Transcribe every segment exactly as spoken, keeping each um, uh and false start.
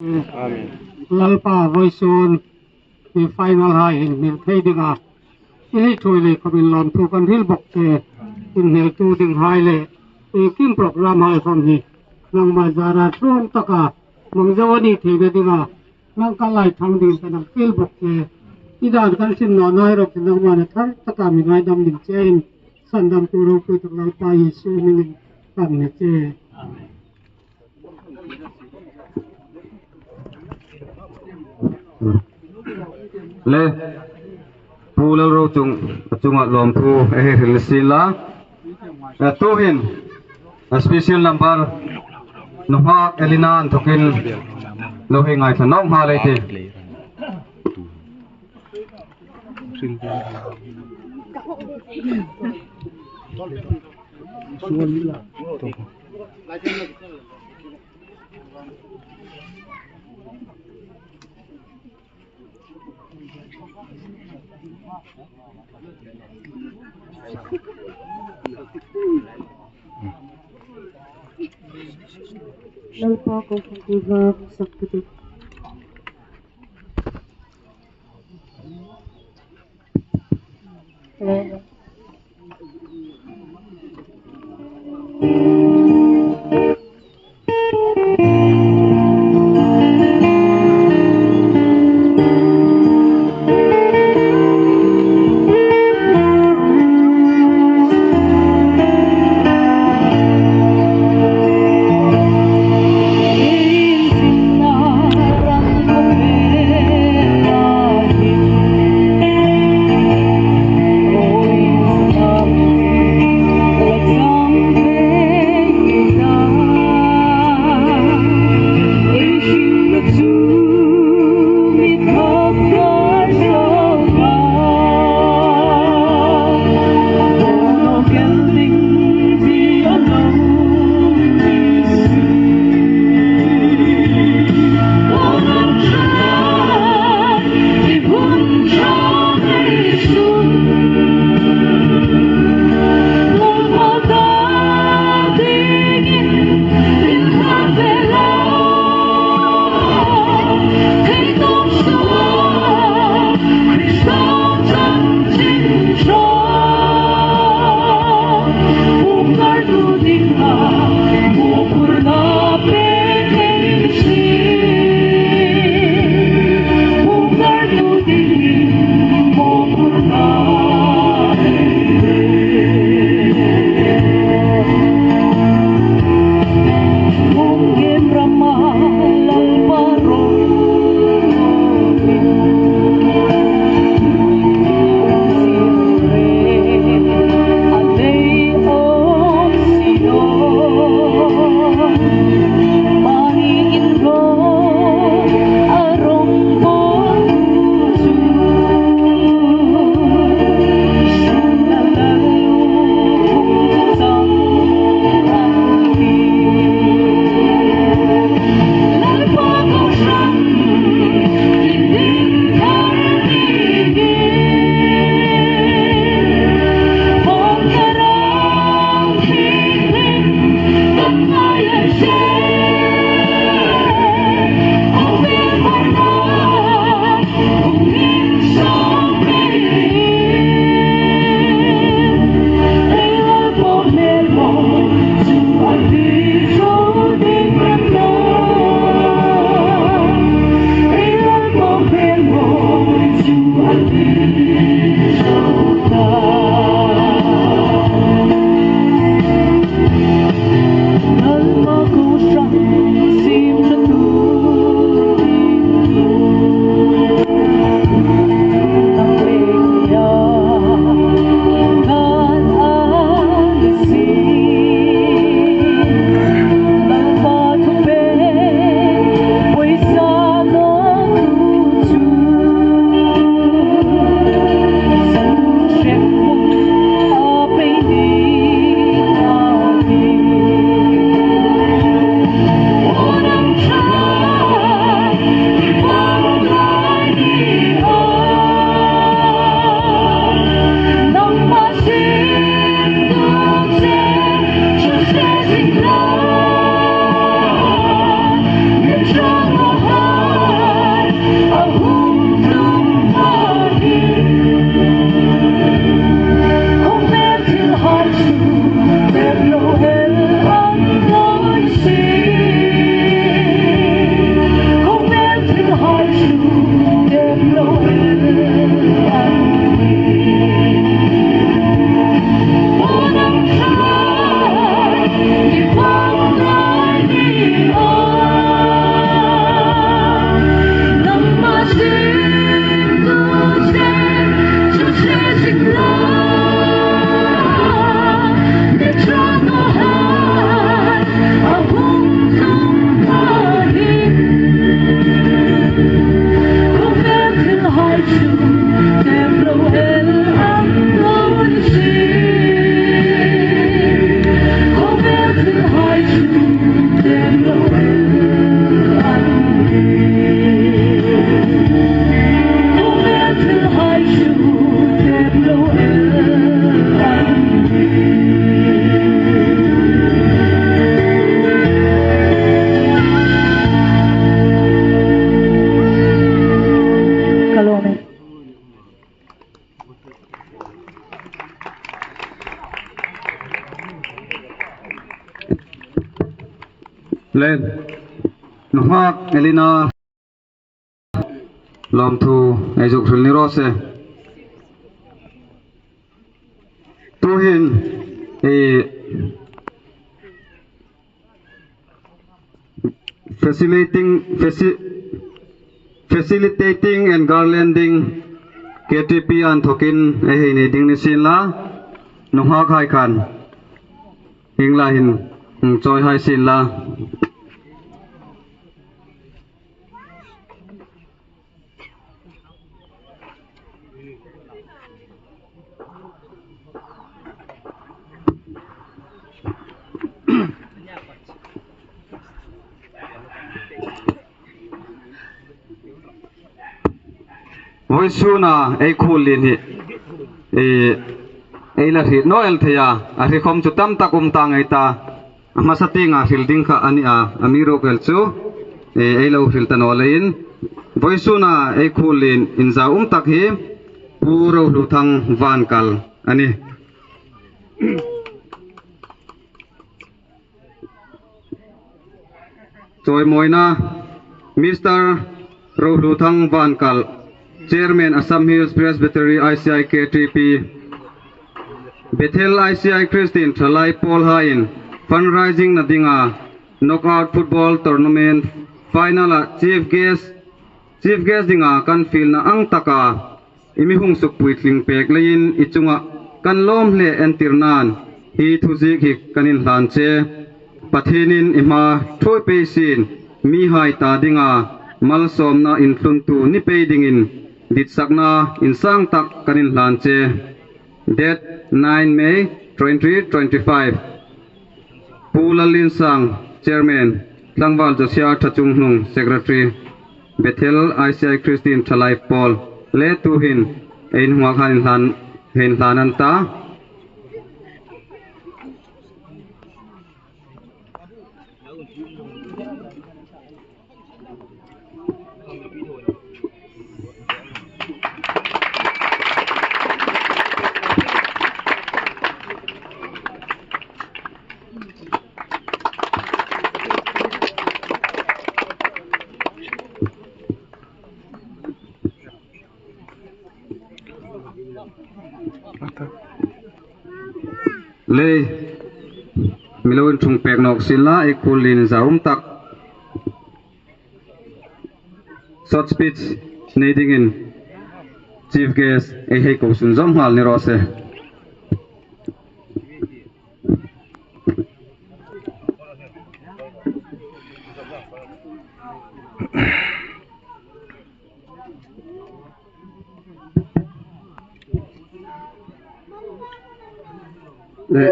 Amen. Lalpa, vawisun hi final hai hin hmang thei dinga i hei ṭhuoi lei khawmin lawmthu kan hril bawk che. Inhneltu dinghai le iengkim program hai khawm hi nangma zara tlawm taka hmang zo a ni theina dinga nang ka lai thang dingin ka nang fiel bawk che. I dan kan sim naw nai rawh, nangma'n a thar taka mi ngaidam ding chein, sandamtu ropui tak Lalpa Isu hmingin kan ni che. Le, Pu Lalrochung, a chunga lawmthu ei hei hril sien la. A, tuhin, a, special number, Nunghak Elina inthokin lo hei ngaithla nawk nghal ei tih. Lalpa ko khawm tu va sak ka tih. Elina, lawmthu ei zuk hril ni raw se. Tuhin, eh, facilitating, faci-, facilitating and garlanding K T P an thokin ei hei nei ding ni sien la, nunghak hai khan hieng lai hin, hmm, chawi hai sien la. Vawisuna ei khuollien hi, eh, ei la hriet naw el thei a, a hrie khawm chu tam tak um ta ngei ta. A hmasa tienga hril ding kha a ni a, amiruokchu, eh, ei lo hril ta naw leiin, vawisuna ei khuollien inzaum tak hi Pu Rohluthang Vankal a nih. Chawimawina, Mister Rohluthang Vankal, Chairman, Assam Hills Presbytery, I C I K T P, Bethel I C I Christian Thalai Pawl haiin fundraising-na dinga knockout football tournament final-a chief guest, chief guest dinga kan fielna ang taka i mi hung sukpuitling pek leiin i chunga kan lawm hle entirnan hi thuziek hi kan inhlan che. Pathienin i hma thuoi pei sien, mihai ta dinga malsawmna intluntu ni pei dingin ditsakna insang tak kan inhlan che. Date nine May twenty twenty-five. Pu Lallinsang, Chairman, Tlangval Josia Thachunghnung, Secretary, Bethel I C I Christian Thalai Pawl, le tuhin ei nunghak hai inhlan, hei inhlan an ta. Le, mi lo inṭhung pek nawk sien la, ei khuollien inzaum tak. Short speech nei dingin chief guest ei hei ko sunzawm nghal ni raw se. Le,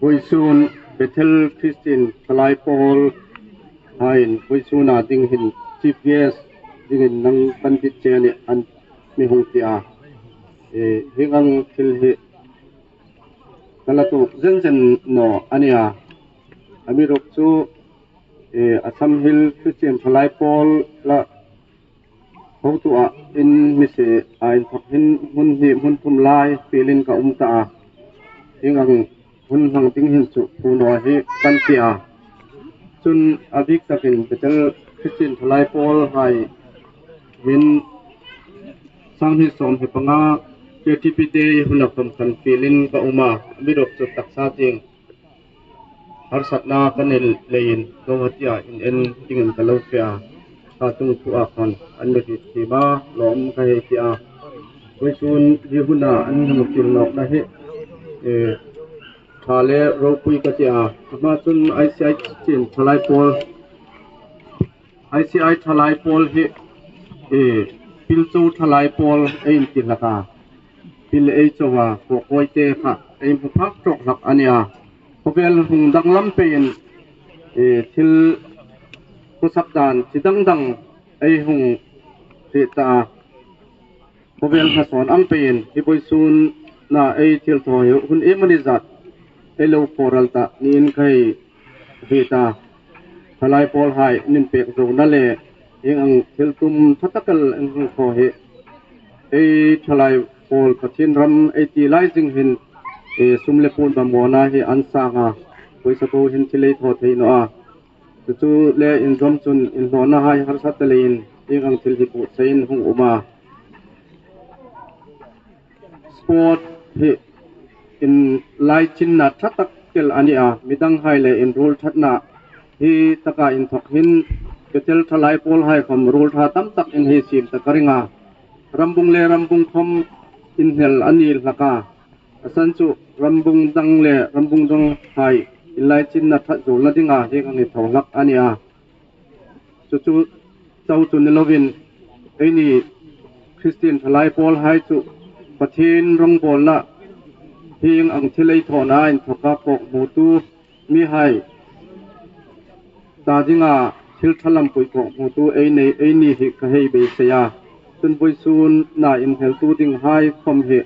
vawisun Bethel Christian Thalai Pawl haiin vawisuna ding hin chief guest dingin nang kan dit che a nih an mi hung ti a. Eh, hieng ang thil hi ka la tuok zen zen naw a nih a. Amiruokchu, eh, Assam Hill Christian Thalai Pawl la hotuin mi se a inthawk hin hmun hni hmun thum lai fielin ka um ta a. Hieng ang hun hmang ding hin chu pu naw hi kan ti a. Chun a bik takin Bethel Christian Thalai Pawl hai hin sang hni sawmhni panga K T P Day huna khawm kan fielin ka um a. Amiruokchu taksa tieng harsatna ka nei leiin Guwahati-a in en dingin ka lo fe a. Ka tung thu a khan an mi hriet thiem a, lawm ka hei ti a. Vawisun hi huna an hung fiel nawkna hi, eh, ṭha le ropui ka ti a. Ama chun I C I Christian Thalai Pawl, I C I Thalai Pawl hi, eh, Pilcho Thalai Pawl ei inti hlak a. Pil ei cho a, Kawkawi te kha ei hmu phak tawk hlak a nih a. Khawvel hung danglam peiin, eh, thil khawsak dan chi dang dang ei hung hriet ta a. Khawvel hmasawn ang peiin hi vawisuna ei thil thaw hi hun iemani zat ei lo pawral ta niin ka hei hriet a. Thalai Pawl hai in pek zona le hieng ang thil tum ṭha tak el an hung thaw hi ei Thalai Pawl Pathien ram ei ti lai zing hin, eh, sum le puon mamawna hi an sang a. Pawisa po hin thil ei thaw thei naw a. Chu chu le inzawm chun inhlawnahai harsa ta leiin hieng ang thil hi buotsaiin hung um a. Sport hi inlaichinna ṭha tak tel a ni a, midanghai le inruol ṭhatna hi taka inthawk hin Bethel thalai pawlhai khawm ruol ṭha tam tak in hi siem ta ka ring a. Rambung le rambung khawm inhnel a ni hlak a. A san chu rambung dang le rambung danghai inlaichinna ṭhat zuolna dinga hieng ang hi thaw hlak a ni a. Chu chu chau chu ni lovin, eini Christian thalai pawlhai chu Pathien rongbawlna hieng ang thil ei thawna inthawka kawkhmutu mihai ta dinga thil ṭha lampui kawkhmutu ei nei, eini hi ka hei beisei a. Chun vawisuna inhneltu dinghai khawm hi,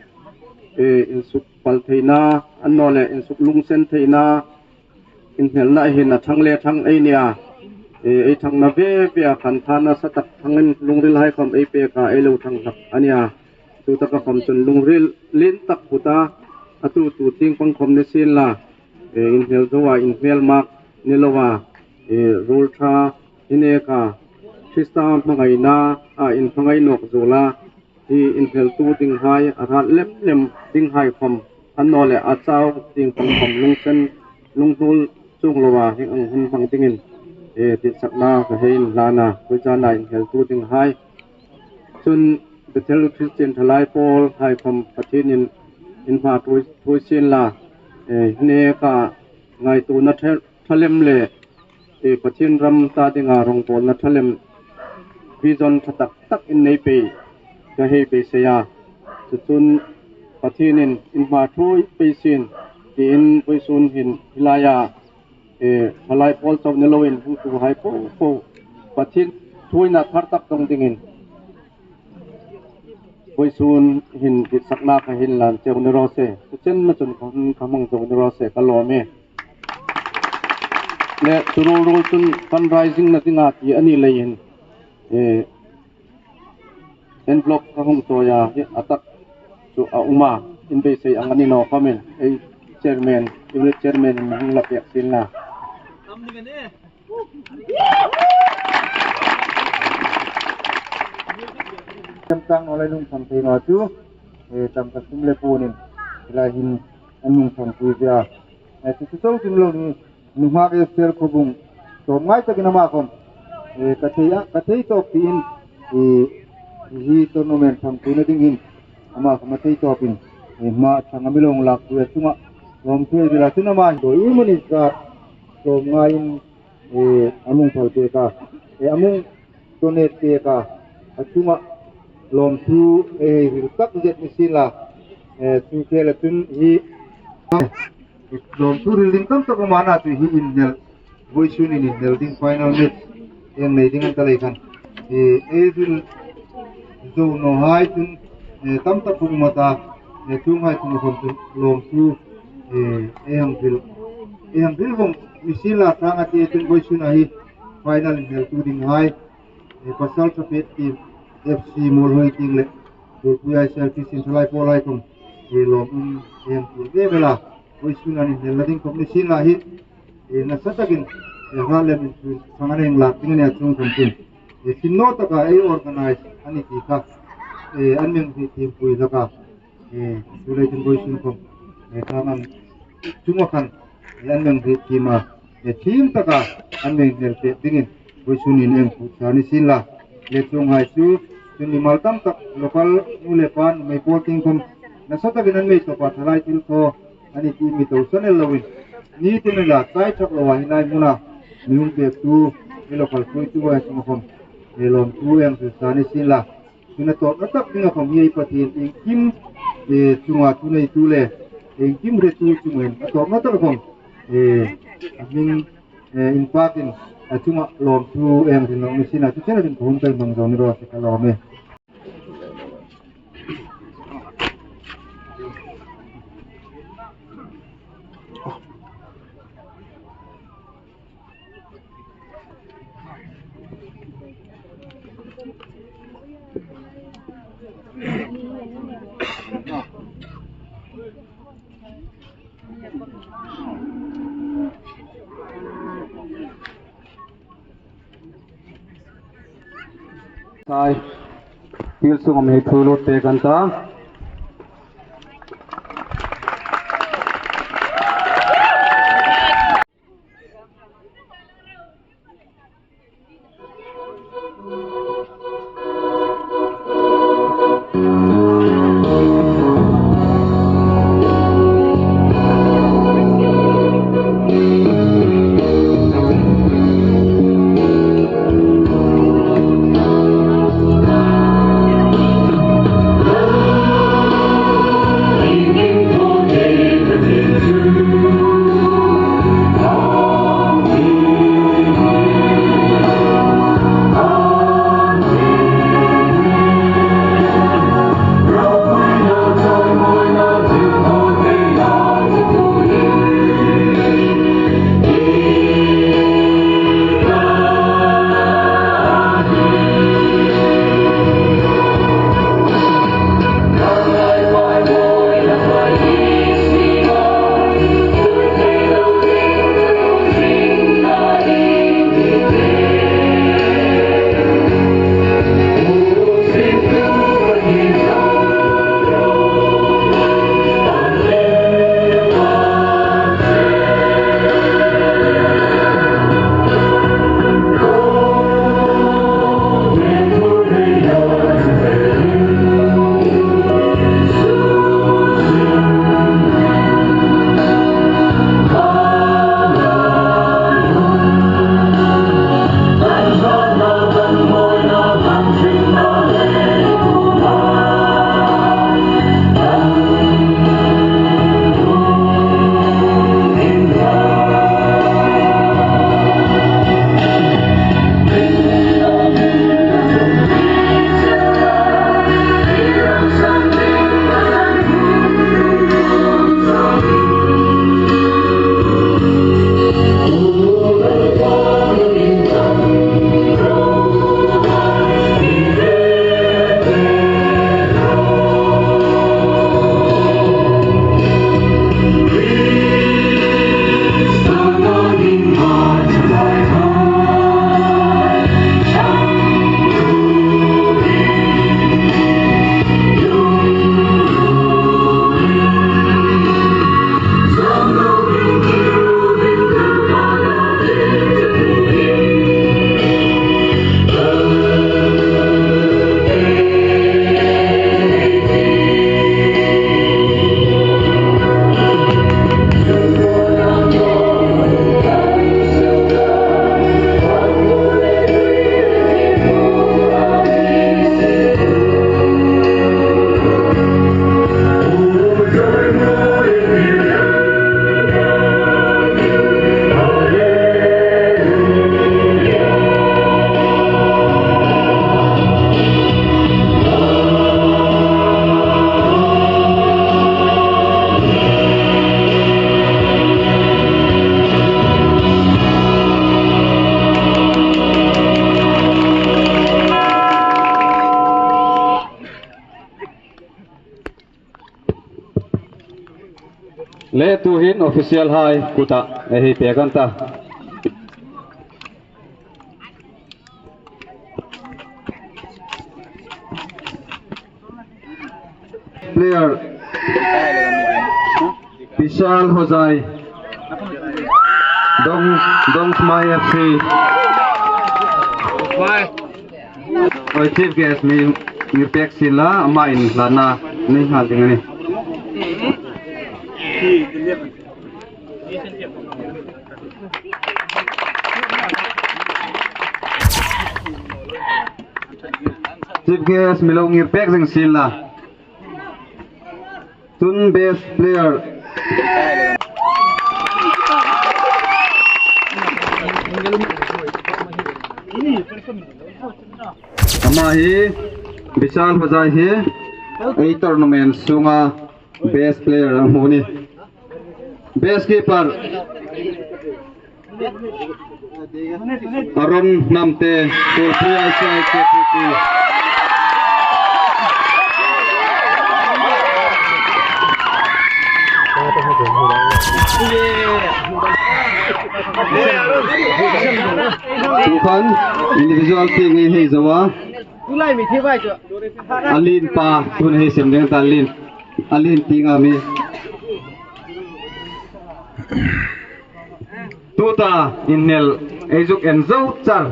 e, insuk pal theina, annawleh insuk lungsen theina, inhnelna hin a ṭhang le ṭhang ei ni a. E, ei ṭhangna ve ve a, khan tha nasa tak ṭhangin lungrilhai khawm ei pek a, ei lo ṭhang hlak a ni a. Chu taka khawm chun lungril lien tak puta, a tu tu tieng pang khawm ni sien la, e, inhnel zo a, inhmel mak ni lo a, e, ruol ṭha hi neka, Krista hmangaina a inhmangai nawk zuola, hi inhneltu dinghai, a hrat lem lem dinghai khawm, annawleh a chau tieng pang khawm lungsen, lunghnuol chuong loa hieng ang hun hmang dingin, e, titsakna ka hei inhlan a, vawisuna inhneltu dinghai. Chun Bethel Christian thalai pawlhai khawm Pathienin in hma ṭhuoi, ṭhuoi sien la, e, neka ngaituona ṭha, ṭha lem le, e, Pathien ram ta dinga rongbawlna ṭha lem, vision ṭha tak tak in nei pei ka hei beisei a. Chu chun Pathienin in hma ṭhuoi pei sien tiin vawisun hin hi laia, e, thalai pawl chau ni loin hung tuhai po po Pathien ṭhuoina thar tak dawng dingin vawisun hin titsakna ka hei inhlan cheu ni raw se. Chu chenna chun ka hung, ka hmang zo ni raw se, ka lawm e. Le chu ruol ruol chun fundraising-na dinga ti a ni leiin, e, envelope ka hung chawi a, hi a tak chu a um a, in beisei ang a ni naw khawmin, ei chairman, unit chairman in hung la pek sien la. Tam tang naw le lung tam thei naw chu, e, tam tak tum le punin, hi lai hin an hung thangpui ve a. E, chu chu chau chu ni lo ni, nunghak Esther Khawbung, tlawmngai takin ama khawm, e, ka thei a, ka thei tawp tiin, e, hi tournament thangpuina dingin, ama khawm a thei tawpin, e, hma thang a mi lo lakpui a chunga, lawmthu ei dila chun ama hi dawi mani zat, tlawmngaiin, e, a mi hung phal pek a, e, a mi hung donate pek a, a chunga lawmthu ei hei hril tak zet ni sien la, e, chu khela chun hi, lawmthu hril ding tam tak um a na chu hi inhnel, vawisun in inhnel ding final match ei nei ding a ni ta lei khan, e, ei hril zo nawhai chun, e, tam tak um a ta, e, chuonghai chunga khawm chun lawmthu, e, ei hang hril, ei hang hril vawng ni sien la, tlanga te chun vawisuna hi final inhneltu dinghai, e, Pasalṭha Pet Team, F C Muolhoi Tieng le Tuolpui I C R Christian thalai pawlhai khawm, e, lawm um ei hang hril ve ve la, vawisuna inhnelna ding khawm ni sien la hi, e, nasa takin, e, hrat lem in chu thang an hang lak ding a nia chuong khawm chun, e, thin naw taka ei organize a ni ti kha, e, an mi hriet thiempui hlak a, e, chu lei chun vawisun khawm, e, tlangam chunga khan, e, an mi hriet thiem a, e, thiem taka an mi hnel pek dingin vawisun hin ei hung put sa ni sien la. Le chuonghai chu, chun mimal tam tak local nu le pa nuhmei pawl tieng khawm nasa takin an mi tawpa thalai thilthaw a ni ti mi tosan el loin, ni tin a la chai thak loa hi lai hmuna mi hung pektu, mi local hruoitu hai chunga khawm, e, lawmthu ei hang hril sa ni sien la. Chun a tawpna tak dinga khawm hi ei Pathien iengkim, e, chunga thuneitu le iengkim hretu chunga hin a tawpna tak khawm, e, a hming, e, inpakin a chunga lawmthu ei hang hril nawk ni sien la, chu chena ding ka hung kai hmang zo ni raw se, ka lawm e. Sai, field sunga mi thu lut pek an ta. Le tuhin official hai kuta ei hei pek an ta. Player Bishal Hojai, Dong, Dongsmai F C. Oi, chief guest, mi, mi pek sien la, ama inhlanna nei nghal ding a nih. Chief guest, mi lo ngir pek zing sien la. Tun best player. Ama hi, Bishal Hojai hi, ei tournament sunga best player a hmu a nih. Best keeper. Aron Hnamte, Tuolpui I C I K P P. Tukhan individual tieng ei hei zo a. A lien pa, tun hei sem ding ta lien. A lien tieng a mi. Tuta inhnel ei zuk en zo char.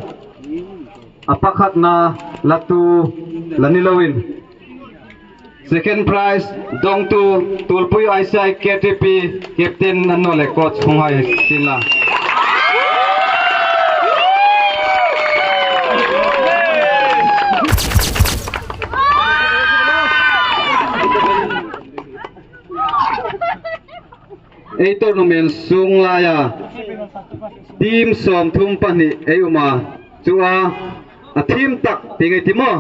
A pakhatna latu la ni loin. Second prize, dongtu, Tulpui I C I K T P, captain an naw le coach hung hai sin la. Ei tournament sung laia team sawmthum pahni ei um a, chua a thiem tak ti ngai ti maw?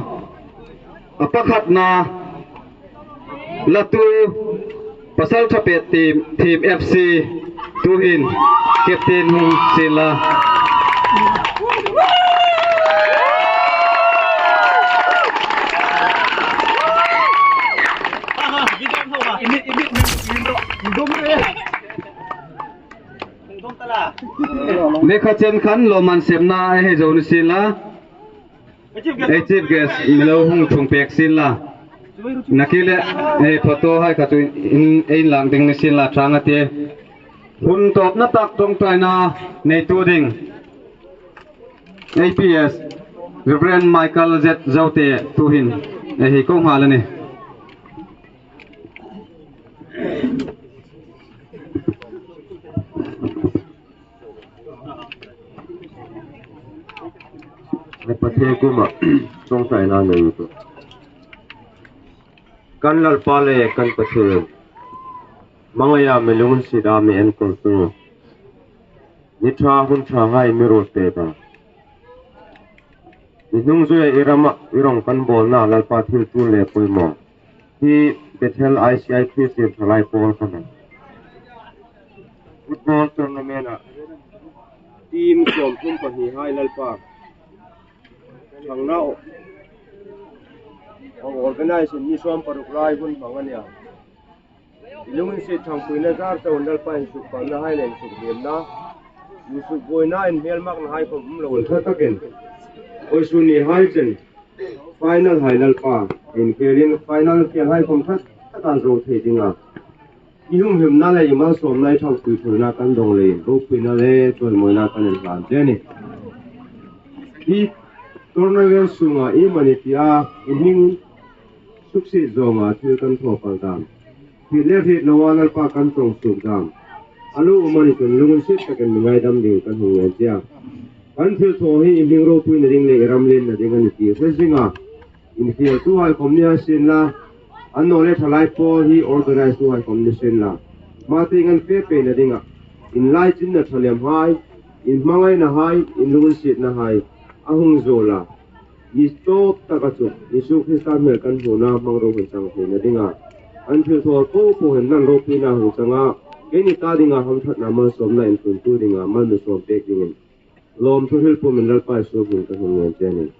A pakhatna latu Pasalṭha pet team, Team F C, tuhin captain hung sin la. Lekha chen khan lawmman semna ei hei zo ni sin la. Ei chief guest mi lo hung ṭhung pek sin la. Nakie le, ei photo hai kha chu in, ei inlang ding ni sin la ṭhang a tih. Hun tawpna tak ṭawngṭaina neitu ding A P S Reverend Michael Z Zote tuhin ei hei ko nghal a nih. Kan Pathien kuoma ṭawngṭaina nei tu. Kan Lalpa le kan Pathien, hmangaia mi lunginsieta mi enkawltu, ni ṭha hun ṭha hai mi ruot pek a. Mi hnungzuia i rama, i rawng kan bawlna Lalpa thil ṭul le poimaw hi Bethel I C I Christian thalai pawl ka hmu. Football tournament-a team sawmthum pahni hai Lalpa, ṭhangna aw, ang organization ni sawm paruk lai hun hmang a nia. I lunginsiet ṭhangpuina zar chauin Lalpa insukpalna hai le insukliemna, insukbuoina, inhmelmakna hai khom um lo ṭha takin, vawisun ni hai chen final hai Lalpa, inkhêlin final khêl hai khom ṭha taka zo thei dinga, i lunghimna le i malsawmna, i ṭhangpui thuina kan dawng leiin ropuina le chawimawina kan inhlan che a nih. Hi tournament sunga iemani tia i hming suksiet zawnga thil kan thaw pal dam, hriet le hriet loa Lalpa kan ṭawng suok dam, a lo um a ni chun lunginsiet takin mi ngaidam ding kan hung ngen che a. Kan thil thaw hi i hming ropuina ding le i ram lienna ding a ni ti hre zinga, inkhêltu hai khom ni hai sin la, annawleh thalai pawl hi organize-tu hai khom ni sin la, hmatieng an fe peina dinga, inlaichinna ṭha lem hai, inhmangaina hai, inlunginsietna hai a hung zuol a, mi tawp taka chu Isu Krista hmel kan hmuna hmangruo hun chang theina dinga, an thil thaw popo hin nan ropuina hung changa, keini ta dinga hamṭhatna malsawmna intluntu dinga mal mi sawm pek dingin lawmthu hril pumin Lalpa Isu hmingin kan hung ngen che a nih.